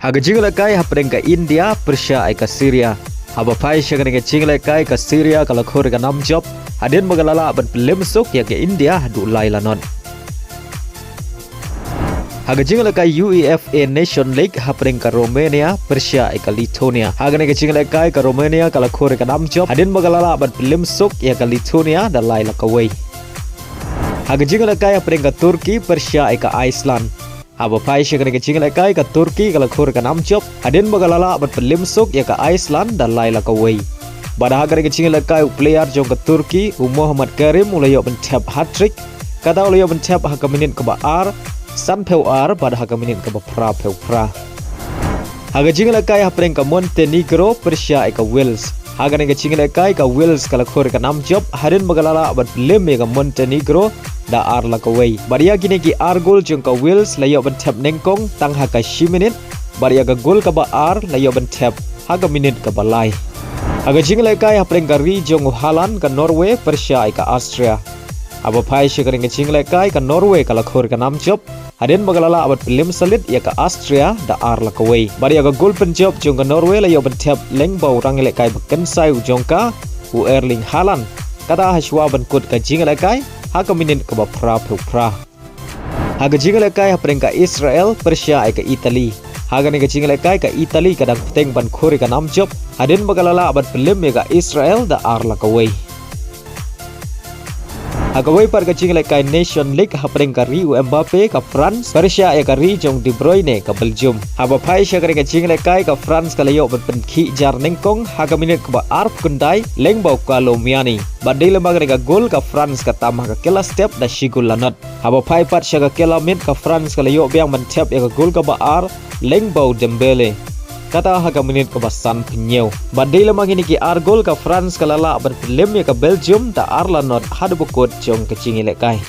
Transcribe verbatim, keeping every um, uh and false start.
Ha ka jingïalehkai hapdeng ka India pyrshah ïa ka Syria. Haba phai sha kane ka jingïalehkai, ka Syria ka la khur ïa ka namjop hadien ba ka la lah ban pynliem suk ïa ka India haduh lai lanot. Ha ka jingïalehkai UEFA Nation League hapdeng ka Romania pyrshah ïa ka Lithuania. Ha kane ka jingïalehkai, ka Romania ka la khur ïa ka namjop hadien ba ka la lah ban pynliem suk ïa ka Lithuania da lai la kawei. Ha ka jingïalehkai hapdeng ka Turkey pyrshah ïa ka Iceland. Haba phai sha kane ka jingïalehkai, ka Turkey ka la khur ïa ka namjop hadien ba ka la lah ban pynliem suk ïa ka Iceland da lai la kawei. Bad ha kane ka jingïalehkai, u player jong ka Turkey, u Mohamed Kerim, u la ïoh ban thep hat-trick. Kata u la ïoh ban thep ha ka minit kaba ar, sanphew ar bad ha ka minit kaba phraphew phra. Ha ka jingïalehkai hapdeng ka Montenegro pyrshah ïa ka Wales. Ha kane ka jingïalehkai, ka Wales ka la khur ïa ka namjop hadien ba ka la lah ban pynliem ïa ka Montenegro da ar la kawei. Bad ïa kine ki ar gol jong ka Wales la ïoh ban thep nyngkong tang ha ka shi minit, bad ïa ka gol kaba ar la ïoh ban thep ha ka minit kaba lai. Ha ka jingïalehkai hapdeng ka ri jong u Haaland, ka Norway pyrshah ïa ka Austria. Haba phai sha kane ka jingïalehkai, ka Norway ka la khur ïa ka namjop hadien ba ka la lah ban pynliem salit ïa ka Austria da ar la kawei. Bad ïa ka gol pynjop jong ka Norway la ïoh ban thep lyngba u nongïalehkai ba kynsai u jong ka, u Erling Haaland. Kata ha shuwa ban kut ka jingïalehkai ha ka minit kaba phraphew phra. Ha ka jingïalehkai hapdeng ka Israel pyrshah ïa ka Italy. Ha kane ka jingïalehkai, ka Italy ka dang bteng ban khur ïa ka namjop hadien ba ka la lah ban pynliem ïa ka Israel da ar la kawei. Ha kawei pat ka jingïalehkai Nation League hapdeng ka ri u Mbappe, ka France pyrshah ïa ka ri jong De Bruyne, ka Belgium. Haba phai sha kane ka jingïalehkai, ka France ka la ïoh ban pynkhih jar nyngkong ha ka minit kaba arphew khyndai lyngba u Kolo Muani. Bad dei lem bad kane ka gol, ka France ka tam ha ka kylla step da shi gol lanot. Haba phai pat sha ka kylla miet, ka France ka la ïoh biang ban thep ïa ka gol kaba ar lyngba u Dembele. Kata ha ka minit kaba sanphew hynñiew. Bad dei lem bad kine ki ar gol, ka France ka la lah ban pynliem ïa ka Belgium da ar lanot haduh ba kut jong ka jingïalehkai.